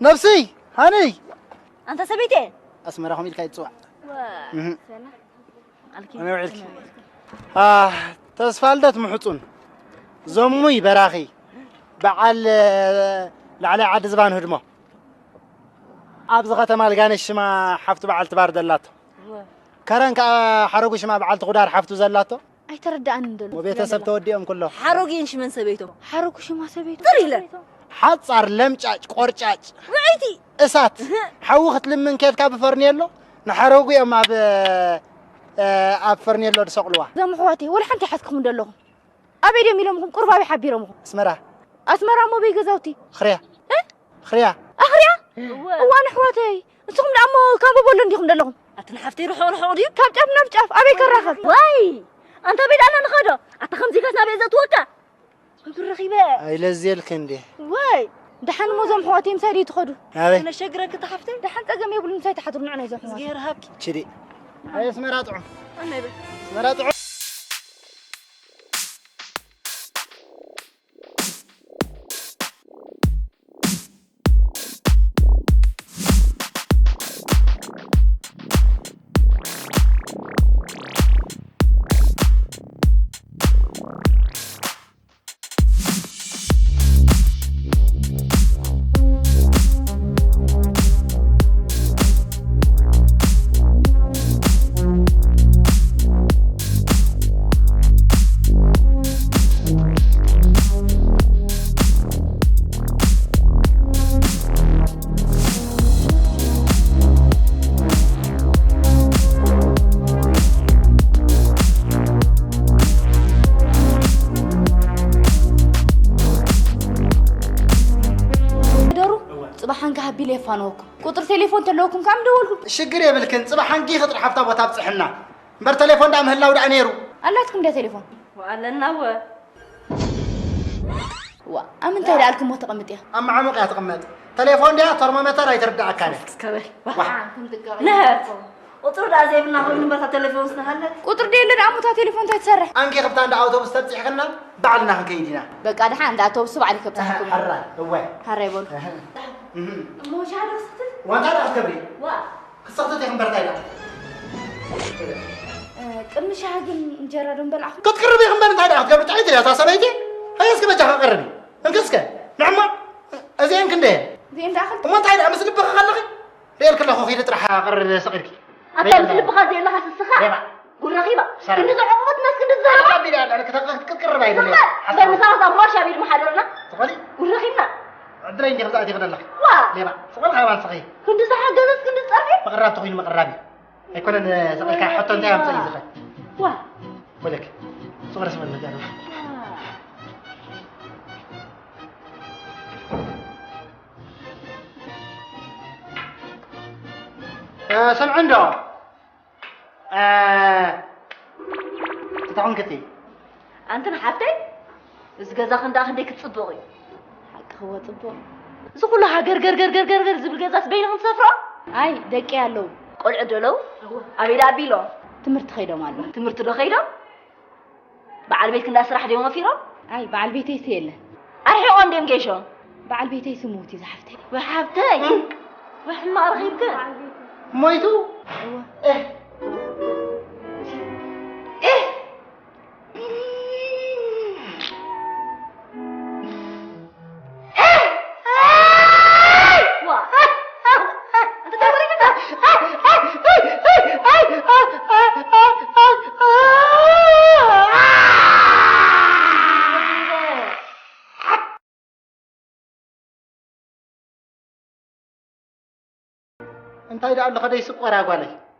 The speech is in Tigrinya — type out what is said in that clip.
ነብሲ፣ ሃኒ። ኣንታ ሰበይቲ። ኣስመራኹም ኢልካ ይጽዋዕ። እህ። ኣነ ውዒልኪ። ኣህ፣ ተስፋ ልደት ምሕጹን፣ ዘሙይ በራኺ፣ በዓል ላዕላይ ዓዲ ዝባን ህድሞ፣ ኣብዚ ከተማ ልጋነሽ ሽማ ሓፍቱ በዓል ትባር ዘላቶ፣ ከረን ከኣ ሓረጉ ሽማ በዓል ትኹዳር ሓፍቱ ዘላቶ። ኣይተረዳኣንን ዘሎ። ቤተሰብ ተወዲኦም ኩሎ። ሓረጉ ሽመን ሰበይቶም። ሓረጉ ሽማ ሰበይቶም። ጥር ኢለ። ሓጻር ለምጫጭ ቆርጫጭ። ውዕይቲ። እሳት። ሓዊ ክትልምን ኬድካ ብፈርኔሎ ንሓረጉ እዮም ኣብ፣ እ፣ ኣብ ፈርኔሎ ዝሰቕልዋ። እዞም ኣሕዋተይ፣ ወላ ሓንቲ ሓዝክኹም ዘለኹም። ኣበይ ድዮም ኢሎምኹም? ቁርባቢ ሓቢሮምኹም። ኣስመራ። ኣስመራ እሞ በይ ገዛውቲ? ኽርያ። እ? ኽርያ። ኣኽርያ? እዋን ኣሕዋተይ፣ ንስኹም ደኣ እሞ ካብ በሎ እንዲኹም ዘለኹም። ኣትን ሓፍተይ ርሑቕ ርሑቕ ድዩ? ካብ ጫፍ ናብ ጫፍ፣ ኣበይ ከራኸብ? ዋይ! ኣንታ ቤት ኣና ንኸዶ። ኣታ ከምዚ ኢልካስ ናበይ ዘእትወካ? ወይ ጉድ ረኺበ። ኣይለዝየልክ እንዴ? ወይ! ደሓን እሞ እዞም ኣሕዋተይ ምሳይ ድዩ ትኸዱ? ናበይ? ክነሸግረክ እታ ሓፍተይ? ደሓን ጸገም የብሉን፣ ምሳይ ትሓድሩ ንዑ ናይዞም ኣሕዋት። እዝግሄር ሃብኪ። ችዲ። ኣይ ኣስመራ ጥዑም። ኣናይ በል። ኣስመራ ጥዑም። ደሩ፣ ጽባሕ ሓንካ ሃቢለ የፋነወኩም። ቁጽሪ ቴሌፎን ተለወኩም ከኣ ምደወልኩም። ሽግር የብልክን፣ ጽባሕ ሓንኪ ክጥራሕ ኣብታ ቦታ ኣብጽሕና። እምበር ቴሌፎን ደኣ ምህላው ደኣ ነይሩ። ኣላትኩም ድያ ቴሌፎን? ኣለና እወ። ዋ፣ ኣብ ምንታይ ደኣ ኣልኩሞ ተቐምጥ እያ? ኣብ መዓሙቕ እያ ትቕመጥ። ቴሌፎን ድያ ተርሞሜተር ኣይትርድኣካን እያ። እስከ በል። ዋ። ዋ። ንህር። ቁጽሪ ደኣ ዘይብልና ኮይኑ እምበር እታ ቴሌፎን ስናሃለት። ቁጽሪ ደየለ ደኣ እሞ እታ ቴሌፎን እንታይ ትሰርሕ? ኣንኪ ክብታ እንዳ ኣውቶቡስ ተብጺሕክና ባዕልና ክንከይድ ኢና። በቃ ደሓን እንዳ ኣውቶቡስ ባዕሊ ከብጽሓኩም። ኣሃ፣ ሓራ፣ እወ። ሓራ ይበሉ። ኣሃ። እህ። እሞ ሻሂ ዶ ክሰቲ? ዋንታ ደኣ ክትከብሪ? ዋ። ክሰኽቲ ኢኺ እምበር እንታይ ደኣ? እ፣ ቅድሚ ሻሂ ግን እንጀራ ዶ ምበላዕኹም? ክትቅርቢ ኢኺ እምበር እንታይ ደኣ ክትገብሪ? ጥዕይቲ እያ እታ ሰበይቲ። ሃየ እስከ በጃኻ ቅርቢ። እንኪ እስከ። ንዕማ። እዚኤን ክንደየን? እዚኤን ደኣ ክልተ። እሞ እንታይ ደኣ ምስ ልብኺ ከለኺ? ርእየልኪ ኣለኹ፣ ኺዲ ጥራሕ ቅርብ ስቕ ኢልኪ። ኣታ ምስ ልብኻ ዘየለኻስ እስኻ? ሌባ። ጉድ ረኺባ። ሰላም። ክንዲ ዘዕቑበት ናስ ክንዲ ዘረባ። ኣቢዳ ኣለ፣ ክተ-፣ ክትቅርብ ኣይደለየ። እምበር፣ ሓሳብ። እምበር ንስኻስ ኣብ ማርሽ ኣቢድ ምሓደርና? ትኾኒ? ጉድ ረኺብና። ዕድለይ እንዲኺ ብዛእቲ ይኽደለኺ። ዋ። ሌባ። ስቕ ኢልካ ኣባል ስኺ። ክንዲ ዝሓገዘስ ክንዲ ዝጸርፊ? ምቕራብ ተኾይኑ ምቕራብ እዩ። ኣይኮነን፣ ስቕ ኢልካ ሕቶ እንታይ ኣምፅእ እዩ ዝኸ? ዋ። ወለክ። ስቕ ኢልካ ስመን ነገር። ዋ። እ፣ ሰምዑ እንዶ። እ፣ ትተኹም ክቲ። ኣንትን ሓፍተይ፣ እዚ ገዛ ክንደኣ ክንደይ ክትጽብቕ እዩ። ሓቂ ክወ ጽቡቕ። እዚ ኩሉ ሃገር ገር ገር ገር ገር ገር ዝብል ገዛስ በይንኹም ትሰፍሮ? ኣይ፣ ደቂ ኣለዉ። ቆልዑ ዶ ኣለዉ? እወ። ኣበይ ደኣ ኣቢሎም? ትምህርቲ ከይዶም ኣለዉ። ትምህርቲ ዶ ከይዶም? በዓል ቤት ክንዳ ስራሕ ድዮም ወፊሮም? ኣይ፣ በዓል ቤተይሲ የለን። ኣርሒቖም ድዮም ገይሾም? በዓል ቤተይሲ ምዉት እዩ ዝሓፍተይ። ወይ ሓፍተይ! እም። ወይ ሕማቕ ረኺብክን? ሞይቱ? እወ። ኤህ! ኤህ! እንታይ ደኣ ኣሎ ከደይ ስቆራ ጓለይ?